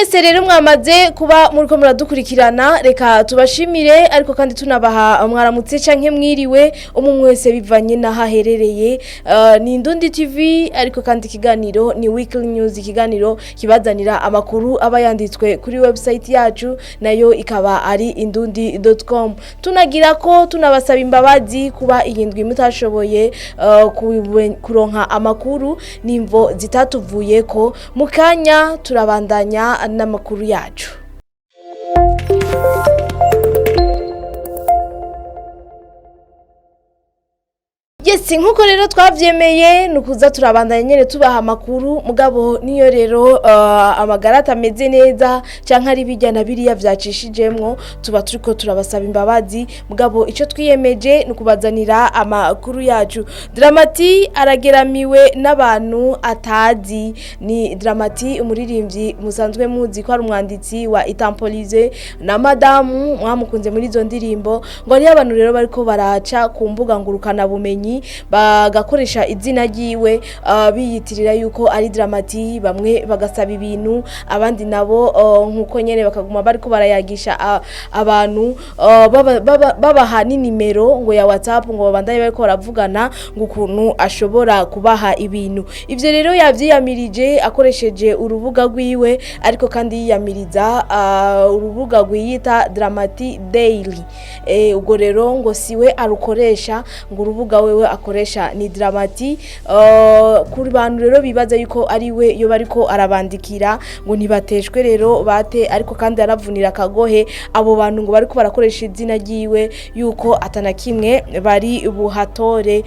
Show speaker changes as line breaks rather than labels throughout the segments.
Mwese rero mwamaze kuba muriko muradukurikirana, reka tubashimire, ariko kandi tunabaha mwaramutse canke mwiriwe, umwe wese bivanye n'aho aherereye. Ni Indundi TV, ariko kandi ikiganiro ni Weekly News, ikiganiro kibazanira amakuru aba yanditswe kuri website yacu, nayo ikaba ari indundi.com. Tunagira ko tunabasaba imbabazi kuba iyi ndwi mutashoboye kuronka amakuru n'imvo zitatuvuye ko. Mu kanya turabandanya n'amakuru yacu. Yes, nkuko rero twavyemeye nukuza turabandanya nyene tubaha amakuru, mugabo niyo rero amagara atameze neza canke ari bijya na biriya vyacishijemwo, tuba turiko turabasaba imbabazi, mugabo ico twiyemeje nukubazanira amakuru yacu. Drama T arageramiwe n'abantu atazi. Ni Drama T, umuririmbyi musanzwe muzi ko ari umwanditsi wa Itampolize na Madamu, mwamukunze muri izo ndirimbo. Ngo hariho abantu rero bariko baraca ku mbuga ngurukana bumenyi bagakoresha izina ryiwe, biyitirira yuko ari Drama T, bamwe bagasaba ibintu, abandi nabo nkuko nyene bakaguma bariko barayagisha abantu, babaha n'inimero ngo ya WhatsApp, ngo babandanye bariko baravugana ngo ukuntu ashobora kubaha ibintu. Ivyo rero yavyiyamirije akoresheje urubuga rwiwe, ariko kandi yiyamiriza urubuga rwiyita Drama T Daily. Ubwo rero ngo siwe arukoresha, ngo urubuga wewe akoresha ni Drama T. Kuri bantu rero bibaza yuko ari we yo bariko arabandikira, ngo ntibateshwe rero bate, ariko kandi aravunira akagohe abo bantu ngo bariko barakoresha izina ryiwe, yuko atana kimwe bari buhatore.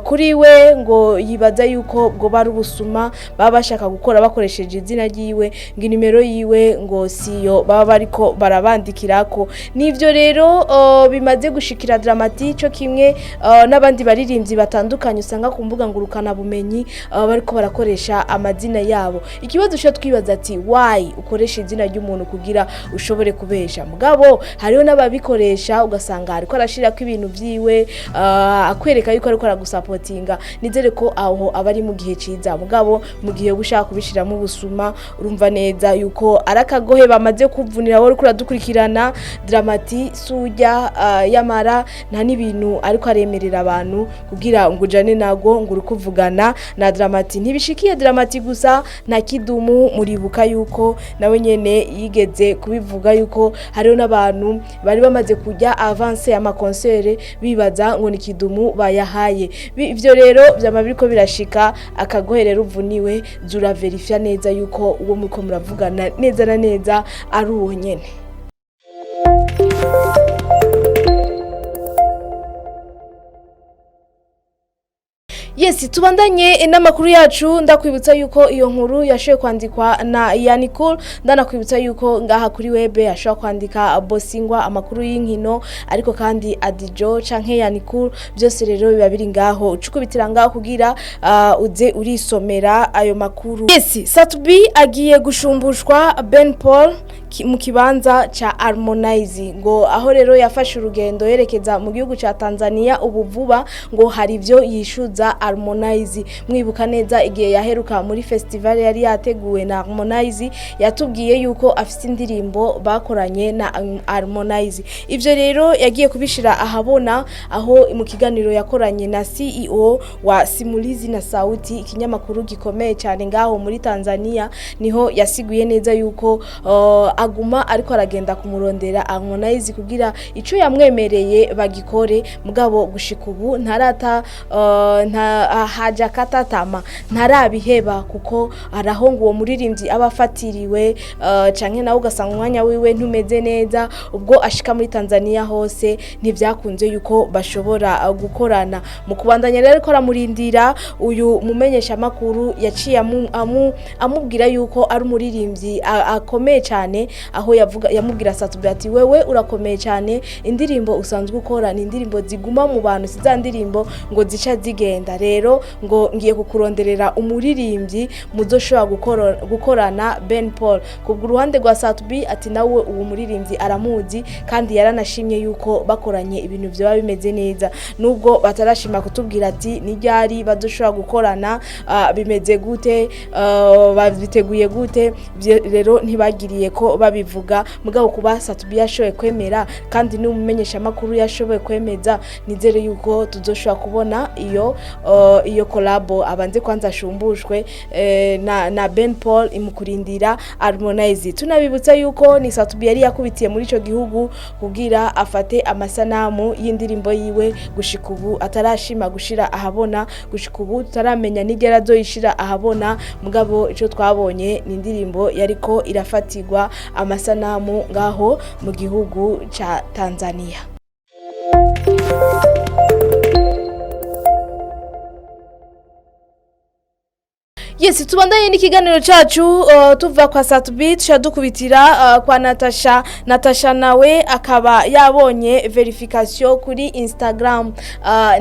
Kuri we ngo yibaza yuko bwo bari ubusuma baba bashaka gukora bakoresheje izina ryiwe, ngo inimero yiwe ngo siyo baba bariko barabandikirako. Nivyo rero bimaze gushikira Drama T co kimwe n'abandi baririmbyi batandukanye usanga ku mbuga ngurukana bumenyi bariko barakoresha amazina yabo. Ikibazo cyo twibaza ati: why ukoresha izina ry'umuntu kugira ushobore kubesha? Mugabo hariho n'ababikoresha, ugasanga ariko arashirako ibintu vyiwe, akwereka yuko ariko aragusapotinga. Nizere ko aho aba ari mu gihe ciza, mugabo mu gihe uba ushaka kubishiramo ubusuma, urumva neza yuko ari akagohe bamaze kuvunira. Wowe uriko uradukurikirana, Drama T sujya yamara nta n'ibintu ariko aremerera abantu kugira ngo ujane nago ngo uri kuvugana na Drama T. Ntibishikiye Drama T gusa, na Kidumu muribuka yuko nawe nyene yigeze kubivuga yuko hariho n'abantu bari bamaze kujya avance y'amakonsere bibaza ngo ni Kidumu bayahaye. Ivyo rero vyama biriko birashika. Akagohe rero uvuniwe, zura verifya neza yuko uwo muriko muravugana neza na neza ari uwo nyene. Yes, tubandanye n'amakuru yacu. Ndakwibutsa yuko iyo nkuru yashoboye kwandikwa na Yanikul. Ndanakwibutsa yuko ngaha kuri web ashobora kwandika Bosingwa amakuru y'inkino, ariko kandi Adijo canke Yanikul, byose rero biba biri ngaho, ucukubitira ngaho kugira uze urisomera ayo makuru. Yes, Sat-B agiye gushumbushwa Ben Paul mu kibanza ca Harmonize. Ngo aho rero yafashe urugendo yerekeza mu gihugu ca Tanzania ubu vuba, ngo hari ivyo yishuza Harmonize. Mwibuka neza igihe yaheruka muri festival yari yateguwe na Harmonize, yatubwiye yuko afite indirimbo bakoranye na Harmonize. Ivyo rero yagiye kubishira ahabona aho mu kiganiro yakoranye na CEO wa Simulizi na Sauti, ikinyamakuru gikomeye cyane ngaho muri Tanzania. Niho yasiguye neza yuko aguma ariko aragenda kumurondera Harmonize kugira ico yamwemereye bagikore, mugabo gushika ubu ntarata nta haja katatama, ntarabiheba, kuko araho ngo uwo muririmbyi aba afatiriwe, canke nawe ugasanga umwanya wiwe ntumeze neza. Ubwo ashika muri Tanzania hose ntivyakunze yuko bashobora gukorana. Mu kubandanya rero ariko aramurindira, uyu mumenyesha makuru yaciye amubwira yuko ari umuririmbyi akomeye cyane. Aho yavuga, yamubwira Sat-B ati: "Wewe urakomeye cyane, indirimbo usanzwe ukora ni indirimbo ziguma mu bantu, si za ndirimbo ngo zica zigenda. Rero ngo ngiye kukuronderera umuririmbyi muzoshobora gukorana, Ben Paul." Kubwo uruhande rwa Sat-B ati nawe uwo muririmbyi aramuzi, kandi yaranashimye yuko bakoranye ibintu vyoba bimeze neza, nubwo batarashima kutubwira ati ni ryari bazoshobora gukorana, bimeze gute, babiteguye gute. Rero ntibagiriye ko babivuga. Mugabo kuba Sat-B yashoboye kwemera, kandi n'umumenyeshamakuru yashoboye kwemeza, nizere yuko tuzoshobora kubona iyo collabo. Abanze kwanza ashumbushwe na Ben Paul imukurindira Harmonize. Tunabibutsa yuko ni Sat-B yari yakubitiye muri ico gihugu kugira afate amasanamu y'indirimbo yiwe, gushika ubu atarashima gushira ahabona, gushika ubu tutaramenya nigera azoyishira ahabona. Mugabo ico twabonye ni indirimbo yariko irafatirwa amasanamu ngaho mu gihugu ca Tanzania. Yes, tubandanye n'ikiganiro cacu. Tuva kwa Sat-B tuca dukubitira kwa Natasha. Natasha nawe akaba yabonye verification kuri Instagram.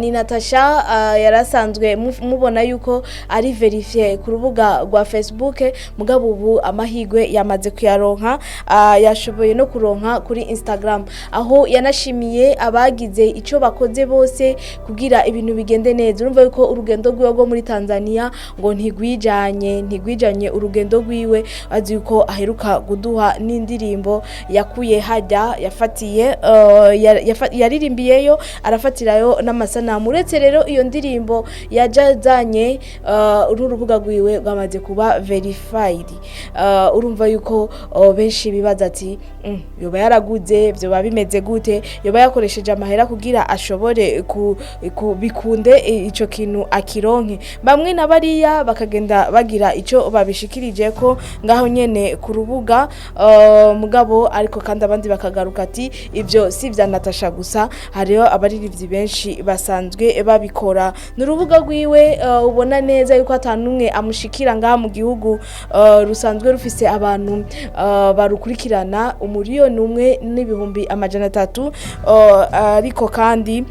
Ni Natasha yarasanzwe mubona yuko ari vérifié ku rubuga rwa Facebook, mugabo ubu amahigwe yamaze kuyaronka, yashoboye no kuronka kuri Instagram, aho yanashimiye abagize ico bakoze bose kugira ibintu bigende neza. Urumva yuko urugendo rwiwe rwo muri Tanzania ngo ntigwijanye urugendo rwiwe, azi yuko aheruka kuduha n'indirimbo yakuye hajya yafatiye, yaririmbiyeyo, arafatirayo n'amasanamu. Uretse rero iyo ndirimbo yajazanye, uru rubuga rwiwe rwamaze kuba verified. Urumva yuko benshi bibaza ati yoba yaraguze, vyoba bimeze gute, yoba yakoresheje amahera kugira ashobore bikunde ico kintu akironke. Bamwe na bariya bakagenda bagira ico babishikirije ko ngaho nyene ku rubuga, mugabo ariko kandi abandi bakagaruka ati ivyo si vya Natasha gusa, hariho abaririmbyi benshi basanzwe babikora. Ni urubuga rwiwe, ubona neza yuko atanumwe amushikira ngaha mu gihugu, rusanzwe rufise abantu barukurikirana 1,300,000, ariko kandi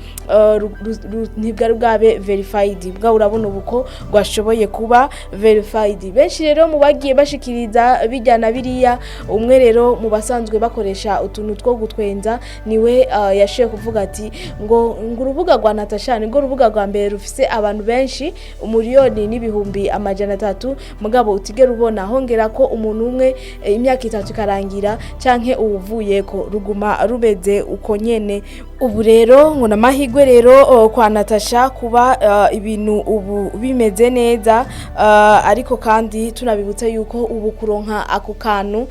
ntibwari bwabe verified. Bwa urabona ubu ko rwashoboye kuba verified. Benshi rero mu bagiye bashikiriza bijyana biriya, umwe rero mu basanzwe bakoresha utuntu two gutwenza niwe yashoboye kuvuga ati ngo urubuga rwa Natasha nirwo rubuga rwa mbere rufise abantu benshi, 1,300,000, mugabo utigera ubona hongera ko umuntu umwe, imyaka 3 ikarangira canke uwuvuyeko, ruguma rubeze uko nyene. Ubu rero ngo namahigwe rero kwa Natasha kuba ibintu ubu bimeze neza, ariko kandi tunabibutsa yuko ubu kuronka ako kantu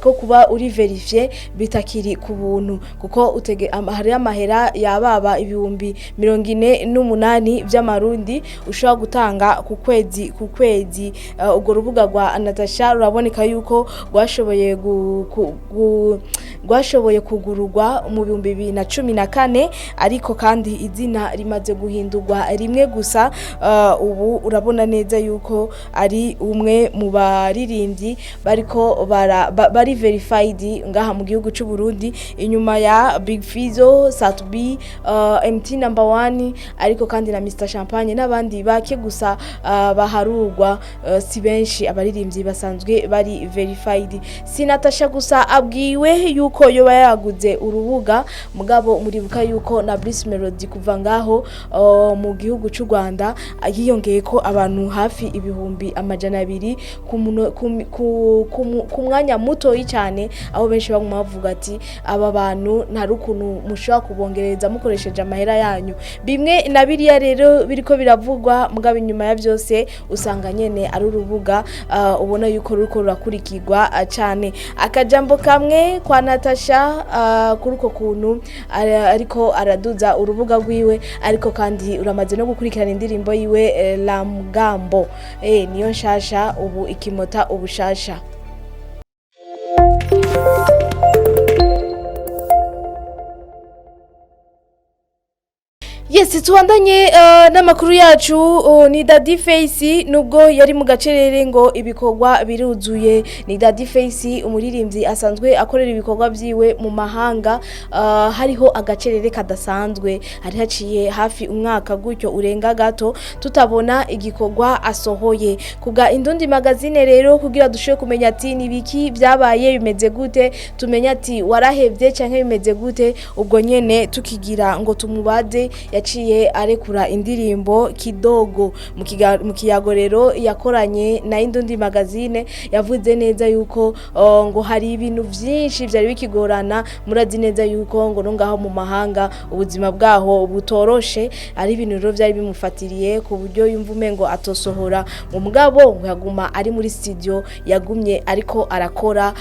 ko kuba uri vérifié bitakiri ku buntu, kuko utege hari amahera yababa 48,000 vy'amarundi ushobora gutanga ku kwezi ku kwezi. Urwo rubuga rwa Natasha ruraboneka yuko rwashoboye kugururwa mu 2014, ariko kandi izina rimaze guhindurwa rimwe gusa. Ubu urabona neza yuko ari umwe mu baririmbyi bariko bari verified ngaha mu gihugu c'u Burundi, inyuma ya Big Fizzo, Sat-B, MT number 1, ariko kandi na Mr Champagne n'abandi bake gusa baharurwa, si benshi abaririmbyi basanzwe bari verified. Si Natasha gusa abwiwe yuko yoba yaguze urubuga, mugabo muribuka yuko na Bruce Melody kuva ngaho mu gihugu c'u Rwanda yiyongeye ko abantu hafi 200,000 ku mwanya mutoyi cyane, aho benshi baguma bavuga ati aba bantu nta rukuntu mushobora kubongereza mukoresheje amahera yanyu. Bimwe na biriya rero biriko biravugwa, mugabo inyuma ya byose usanga nyene ari urubuga ubona yuko ruriko rurakurikirwa cyane. Akajambo kamwe kwa Natasha kuri uko kuntu ariko araduza urubuga rwiwe, ariko kandi uramaze no gukurikirana indirimbo yiwe Lamgambo, niyo nshasha ubu ikimota ubushasha. Yes, tubandanye n'amakuru yacu. Ni Daddy Face, nubwo yari mu gacerere, ngo ibikorwa biruzuye. Ni Daddy Face, umuririmbyi asanzwe akorera ibikorwa vyiwe mu mahanga. Hariho agacerere kadasanzwe, hari haciye hafi umwaka gutyo urenga gato tutabona igikorwa asohoye. Kubwa Indundi Magazine rero, kugira dushobore kumenya ati nibiki byabaye, bimeze gute, tumenye ati warahevye canke bimeze gute, ubwo nyene tukigira ngo tumubaze, yaciye arekura indirimbo Kidogo. Mu kiyago rero yakoranye na Indundi Magazine, yavuze neza yuko ngo hari ibintu vyinshi vyari bikigorana. Murazi neza yuko ngo no ngaho mu mahanga ubuzima bwaho butoroshe, ari ibintu rero vyari bimufatiriye ku buryo yumva umengo atosohora mu mugabo, ngo yaguma ari muri studio, yagumye ariko arakora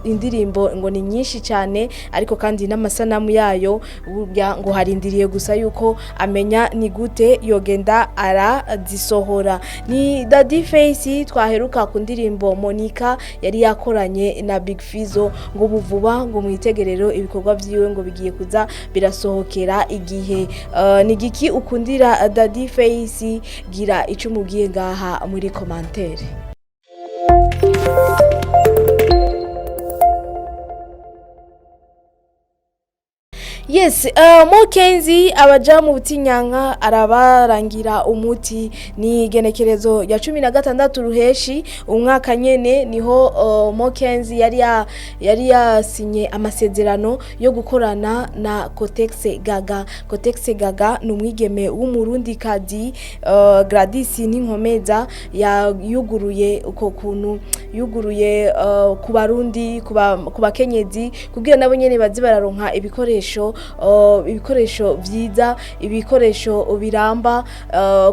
indirimbo ngo ni nyinshi cyane, ariko kandi n'amasanamu yayo burya ngo harindiriye gusa yuko amenya ni gute yogenda arazisohora. Ni Daddy Face twaheruka ku ndirimbo Monica yari yakoranye na Big Fizzo. Ngo ubu vuba ngo mwitegerero ibikorwa vyiwe ngo bigiye kuza birasohokera igihe. Ni giki ukundira Daddy Face? Gira ico umubwiye ngaha muri commentaire. Yes, Mo Kenzi abaja mu butinyanka arabarangira umuti. Ni igenekerezo ya 16 ruheshi umwaka nyene niho Mo Kenzi yari yasinye amasezerano yo gukorana na Cotex Gaga. Cotex Gaga ni umwigeme w'umurundikazi, Gladys Ninkomeza yuguruye uko kuntu yuguruye ku Barundi, ku bakenyezi, kugira nabo nyene bazi bararonka ibikoresho vyiza, ibikoresho biramba,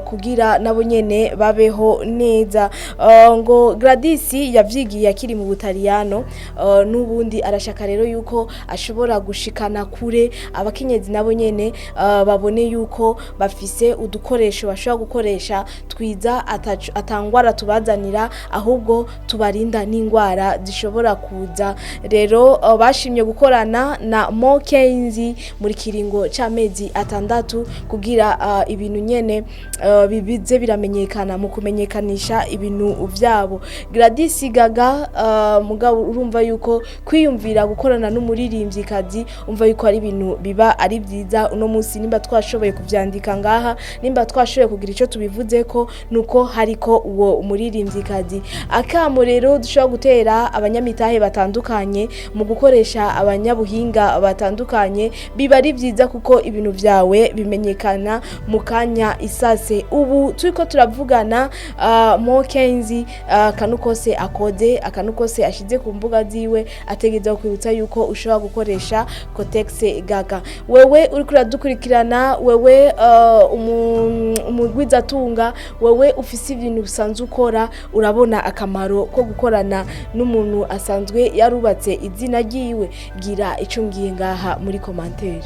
kugira nabo nyene babeho neza. Ngo Gladys yavyigiye akiri mu Butaliyano, n'ubundi arashaka rero yuko ashobora gushikana kure abakenyezi nabo nyene babone yuko bafise udukoresho bashobora gukoresha twiza, atangwara tubazanira, ahubwo tubarinda n'ingwara zishobora kuza. Rero bashimye gukorana na Mo Kenzi muri kiringo c'amezi 6 kugira ibintu nyene bibize biramenyekana mu kumenyekanisha ibintu vyabo. Gladys Gaga, mugabo urumva yuko kwiyumvira gukorana n'umuririmvyikazi, umva yuko ari ibintu biba ari vyiza. Uno munsi nimba twashoboye kuvyandika ngaha, nimba twashoboye kugira ico tubivuzeko, nuko hariko uwo muririmvyikazi. Akamo rero dushobora gutera abanyamitahe batandukanye mu gukoresha abanyabuhinga batandukanye, biba ari vyiza kuko ibintu vyawe bimenyekana mu kanya isase. Ubu turiko turavugana, Mo Kenzi, akantu kose akoze, akantu kose ashize ku mbuga ziwe, ategereza kwibutsa yuko ushobora gukoresha Cotex Gaga. Wewe uriko uradukurikirana, wewe umugwizatunga, wewe ufise ibintu usanzwe ukora, urabona akamaro ko gukorana n'umuntu asanzwe yarubatse izina ryiwe? Gira ico ngiye ngaha muri commentaire.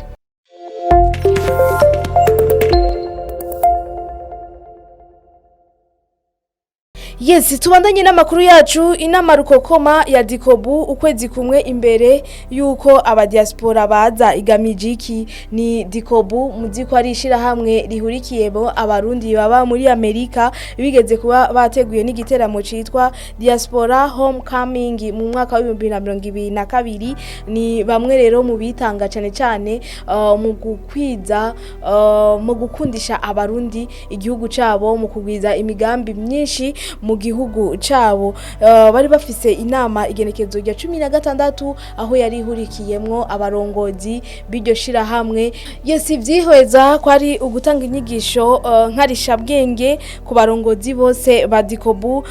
Yes, tubandanye n'amakuru yacu. Inama rukokoma ya Dikobu ukwezi kumwe imbere yuko abadiaspora baza igamije iki? Ni Dikobu, muzi ko ari ishirahamwe rihurikiyemo abarundi baba muri Amerika, bigeze kuba bateguye n'igiteramo citwa Diaspora Homecoming mu mwaka wa 2022. Ni bamwe rero mu bitanga cane cane mu gukwiza, mu gukundisha abarundi igihugu cabo, mu kugwiza imigambi myinshi mu gihugu cabo. Bari bafise inama igenekezo rya 16, aho yari ihurikiyemwo abarongozi b'iryo shirahamwe. Yes, ivyihweza ko ari ugutanga inyigisho nkarishabwenge ku barongozi bose ba Dikobu,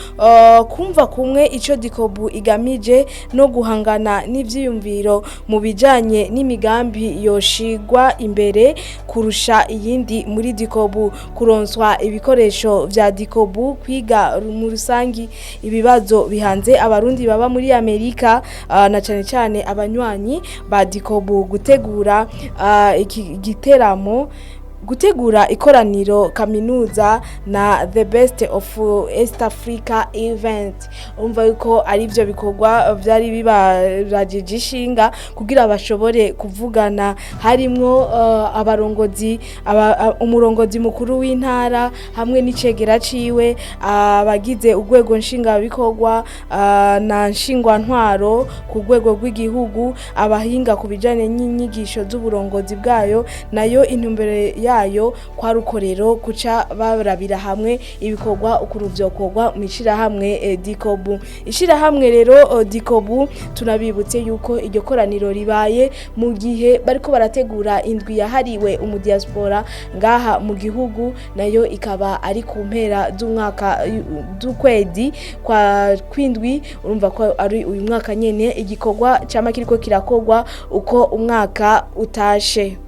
kumva kumwe ico Dikobu igamije no guhangana n'ivyiyumviro mu bijanye n'imigambi yoshigwa imbere kurusha iyindi muri Dikobu, kuronswa ibikoresho vya Dikobu, kwiga mu rusangi ibibazo bihanze abarundi baba muri Amerika, na cane cane abanywanyi ba Dikobu, gutegura iki giteramo. Gutegura ikoraniro kaminuza na the best of East Africa event. Umva yuko ari byo bikorwa byari bibarajije ishinga kugira bashobore kuvugana, harimwo abarongozi, umurongozi mukuru w'intara hamwe n'icegera ciwe, abagize urwego nshingabikorwa na nshingwantwaro ku rwego rw'igihugu, abahinga ku bijanye n'inyigisho z'uburongozi bwayo. Nayo intumbero yayo kwa rukorero kuca barabira hamwe ibikorwa ukuntu vyokorwa mu ishirahamwe Dikobu. Ishirahamwe rero Dikobu, tunabibutse yuko iryo koraniro ribaye mu gihe bariko barategura indwi yahariwe umudiaspora ngaha mu gihugu, nayo ikaba ari ku mpera z'umwaka, z'ukwezi kwa kwindwi. Urumva ko ari uyu mwaka nyene, igikorwa cama kiriko kirakorwa uko umwaka utashe.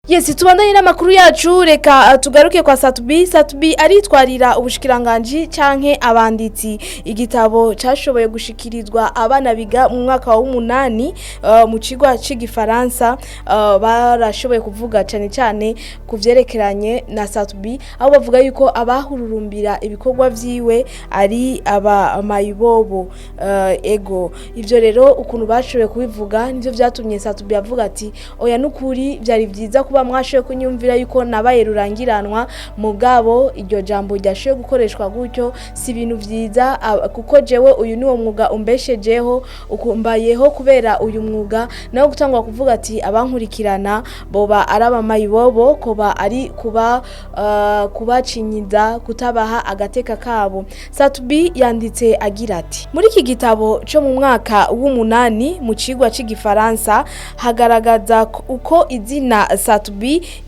Yes, tubandanye n'amakuru yacu. Reka tugaruke kwa Sat-B. Sat-B aritwarira ubushikiranganji canke abanditsi. Igitabo cashoboye gushikirizwa abana biga mu mwaka w'umunani mu cigwa c'igifaransa, barashoboye kuvuga cane cane ku vyerekeranye na Sat-B, aho bavuga yuko abahururumbira ibikorwa vyiwe ari aba mayibobo. Ego, ivyo rero ukuntu bashoboye kubivuga nivyo vyatumye Sat-B avuga ati: "Oya, nukuri vyari vyiza kuba mwashoboye kunyumvira yuko nabaye rurangiranwa, mugabo iryo jambo ryashoboye gukoreshwa gutyo si ibintu vyiza, kuko jewe uyu niwo mwuga umbeshejeho, ukumbayeho kubera uyu mwuga, nawe gutangwa kuvuga ati abankurikirana boba ari abamayibobo, koba ari kuba kubacinyiza, kutabaha agateka kabo." Sat-B yanditse agira ati: "Muri iki gitabo cyo mu mwaka w'umunani mu cigwa c'igifaransa hagaragaza uko izina Sat-B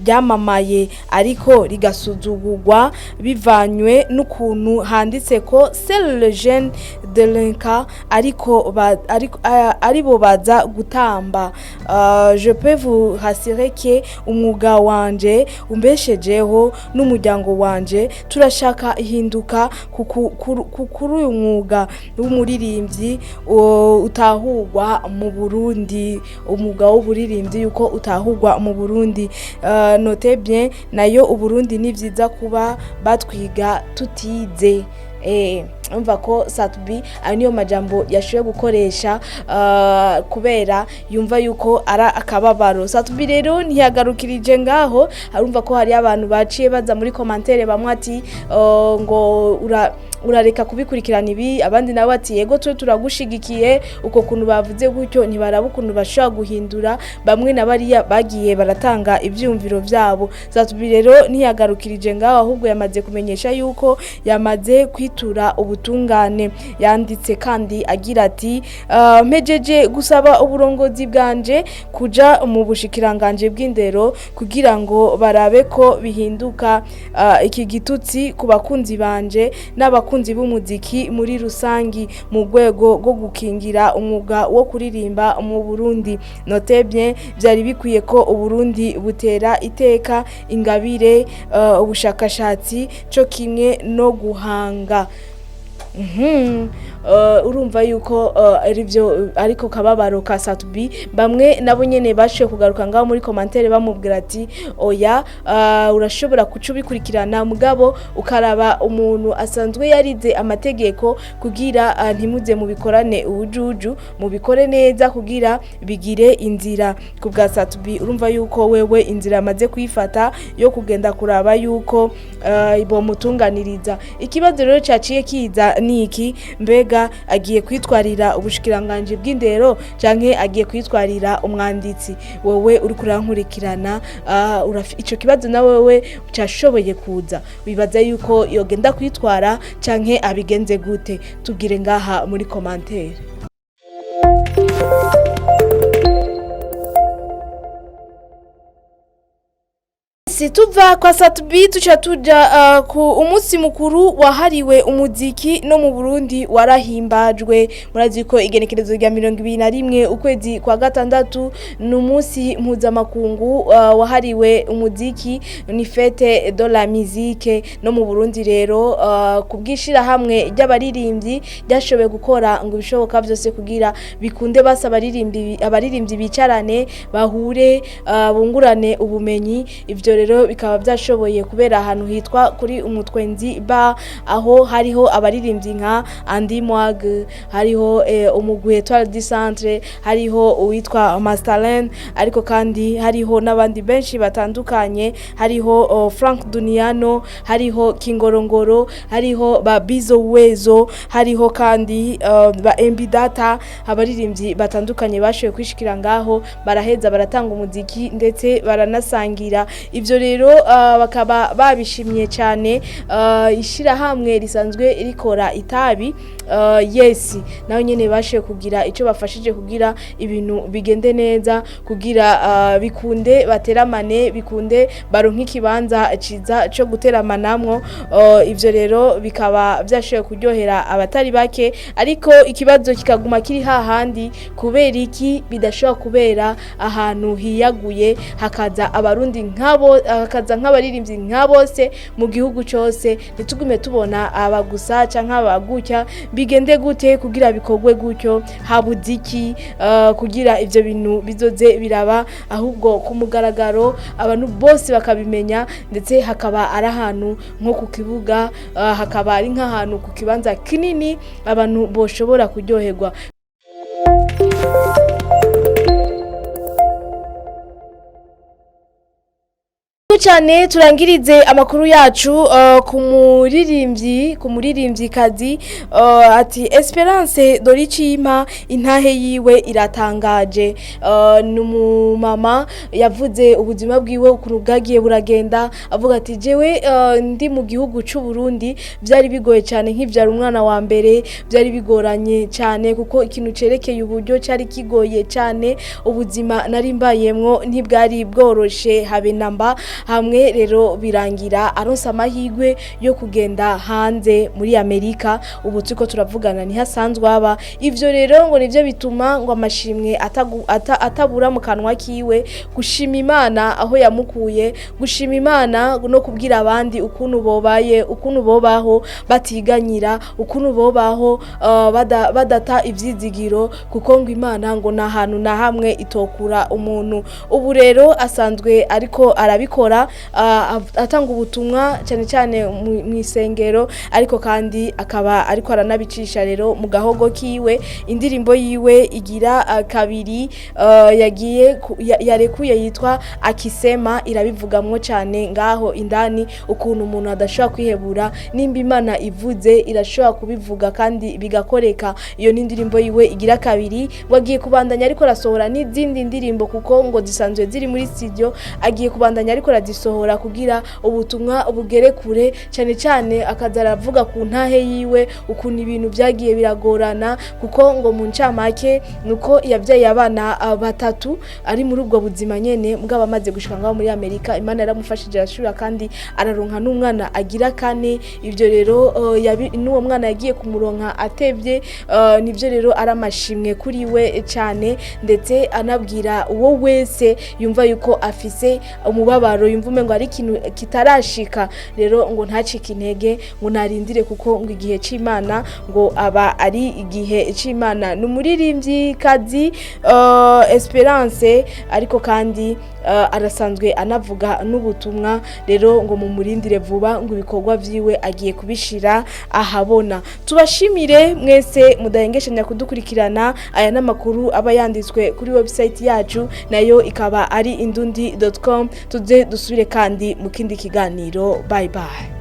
ryamamaye ariko rigasuzugurwa bivanywe n'ukuntu handitse ko c'est le jeune délinquant ariko aribo baza gutamba. Je peux vous rassurer que umwuga wanje umbeshejeho n'umuryango wanje. Turashaka ihinduka kuri uyu mwuga w'umuririmbyi utahurwa mu Burundi, umwuga w'uburirimbyi yuko utahurwa mu Burundi. Note bien, nayo Uburundi ni vyiza kuba batwiga tutize." Umva ko Sat-B ayo niyo majambo yashoboye gukoresha kubera yumva yuko ari akababaro. Sat-B rero ntiyagarukirije ngaho, arumva ko hari abantu baciye baza muri commentaire, bamwe ati ngo urareka kubikurikirana ibi, abandi nabo ati yego, twe turagushigikiye. Uko kuntu bavuze gutyo ntibaraba ukuntu bashobora guhindura. Bamwe na bariya bagiye baratanga ivyumviro vyabo. Sat-B rero ntiyagarukirije ngaho, ahubwo yamaze kumenyesha yuko yamaze kwitura ubutungane. Yanditse kandi agira ati: "Mpejeje gusaba uburongozi bwanje kuja mu bushikiranganje bw'indero kugira ngo barabe ko bihinduka iki gitutsi ku bakunzi banje n'abakunzi b'umuziki muri rusangi, mu rwego rwo gukingira umwuga wo kuririmba mu Burundi. Note bien, byari bikwiye ko Uburundi butera iteka ingabire, ubushakashatsi co kimwe no guhanga." Urumva yuko ari byo, ariko kababaro ka Sat-B. Bamwe nabo nyene bashoboye kugaruka ngaho muri commentaire bamubwira ati: "Oya, urashobora kuca ubikurikirana, mugabo ukaraba umuntu asanzwe yarize amategeko kugira ntimuze mubikorane ubujuju, mubikore neza kugira bigire inzira." Ku bwa Sat-B, urumva yuko wewe inzira amaze kuyifata yo kugenda kuraba yuko bomutunganiriza. Ikibazo rero caciye kiza niki: mbega agiye kwitwarira ubushikiranganji bw'indero canke agiye kwitwarira umwanditsi? Wowe uri kurankurikirana, ico kibazo na wewe cashoboye kuza, wibaza yuko yogenda kwitwara canke abigenze gute? Tubwire ngaha muri commentaire. Yes, tuva kwa Sat-B tuca tuja ku umunsi mukuru wahariwe umuziki no mu Burundi warahimbajwe. Murazi ko igenekerezo rya 21 ukwezi kwa gatandatu ni umunsi mpuzamakungu wahariwe umuziki, ni fête de la musique. No mu Burundi rero, ku bw'ishirahamwe ry'abaririmbyi ryashoboye gukora ngo ibishoboka byose kugira bikunde basa abaririmbyi bicarane, bahure, bungurane ubumenyi. Ivyo rero bikaba byashoboye kubera ahantu hitwa kuri Umutwenzi Bar, aho hariho abaririmbyi nka Andy Mwag, hariho umugwi Etoile du Centre, hariho uwitwa Masterland, ariko kandi hariho n'abandi benshi batandukanye, hariho Frank Duniano, hariho Kingorongoro, hariho ba Bizo Uwezo, hariho kandi ba MB Data. Abaririmbyi batandukanye bashoboye kwishikira ngaho, baraheza baratanga umuziki ndetse baranasangira. Ivyo rero bakaba babishimye cyane. Ishirahamwe risanzwe rikora itabi, yes, nayo nyene bashoboye kugira ico bafashije kugira ibintu bigende neza, kugira bikunde bateramane, bikunde baronke ikibanza ciza co guteramanamwo. Ivyo rero bikaba vyashoboye kuryohera abatari bake, ariko ikibazo kikaguma kiri hahandi: kubera iki bidashobora kubera ahantu hiyaguye, hakaza Abarundi nk'abo, hakaza nk'abaririmbyi nka bose mu gihugu cyose, ntitugume tubona aba gusa canke abagutya? Bigende gute kugira bikorwe gutyo? Habuze iki kugira ivyo bintu bizoze biraba ahubwo ku mugaragaro, abantu bose bakabimenya, ndetse hakaba ari ahantu nko ku kibuga, hakaba ari nk'ahantu ku kibanza kinini abantu boshobora kuryoherwa cyane? Turangirize amakuru yacu ku muririmbyikazi ati Esperance Doricima, intahe yiwe iratangaje. Ni umumama yavuze ubuzima bwiwe ukuntu bwagiye buragenda, avuga ati: "Jewe ndi mu gihugu cy'u Burundi byari bigoye cyane, nkibyara umwana wa mbere byari bigoranye cyane, kuko ikintu cerekeye uburyo cyari kigoye cyane. Ubuzima nari mbayemwo ntibwari bworoshe habe namba." Hamwe rero birangira aronse amahirwe yo kugenda hanze muri Amerika. Ubu turiko turavugana niho asanzwe aba. Ivyo rero ngo nivyo bituma ngo amashimwe atabura mu kanwa kiwe, gushima Imana aho yamukuye, gushima Imana no kubwira abandi ukuntu bobaye, ukuntu bobaho batiganyira, ukuntu bobaho badata ivyizigiro, kuko ngo Imana ngo nta hantu na hamwe itokura umuntu. Ubu rero asanzwe ariko arabikora, atanga ubutumwa cyane cyane mu isengero, ariko kandi akaba ariko aranabicisha rero mu gahogo kiwe. Indirimbo yiwe igira kabiri yagiye yarekuye yitwa Akisema, irabivugamwo cyane ngaho indani ukuntu umuntu adashobora kwihebura, nimba Imana ivuze irashobora kubivuga kandi bigakoreka. Iyo ni indirimbo yiwe igira kabiri. Ngo agiye kubandanya ariko arasohora n'izindi ndirimbo, kuko ngo zisanzwe ziri muri studio, agiye kubandanya ariko arazisohora kugira ubutumwa bugere kure cyane cyane, akaza aravuga ku ntahe yiwe ukuntu ibintu byagiye biragorana, kuko ngo mu ncamake nuko yabyaye abana batatu ari muri ubwo buzima nyene. Mugabo amaze gushika ngaho muri Amerika, Imana yaramufashije arashura kandi araronka n'umwana agira kane. Ibyo rero n'uwo mwana yagiye kumuronka atevye. Nivyo rero ari amashimwe kuri we cyane, ndetse anabwira uwo wese yumva yuko afise umubabaro, yumva umengo ari ikintu kitarashika, rero ngo ntacike intege, ngo narindire, kuko ngo igihe c'Imana ngo aba ari igihe c'Imana. Ni umuririmbyikazi Esperance, ariko kandi arasanzwe anavuga n'ubutumwa. Rero ngo mumurindire vuba, ngo ibikorwa vyiwe agiye kubishira ahabona. Tubashimire mwese mudahengeshanya kudukurikirana. Aya n'amakuru aba yanditswe kuri website yacu, nayo ikaba ari indundi.com. Tuze dusubire kandi mu kindi kiganiro. Bye bye.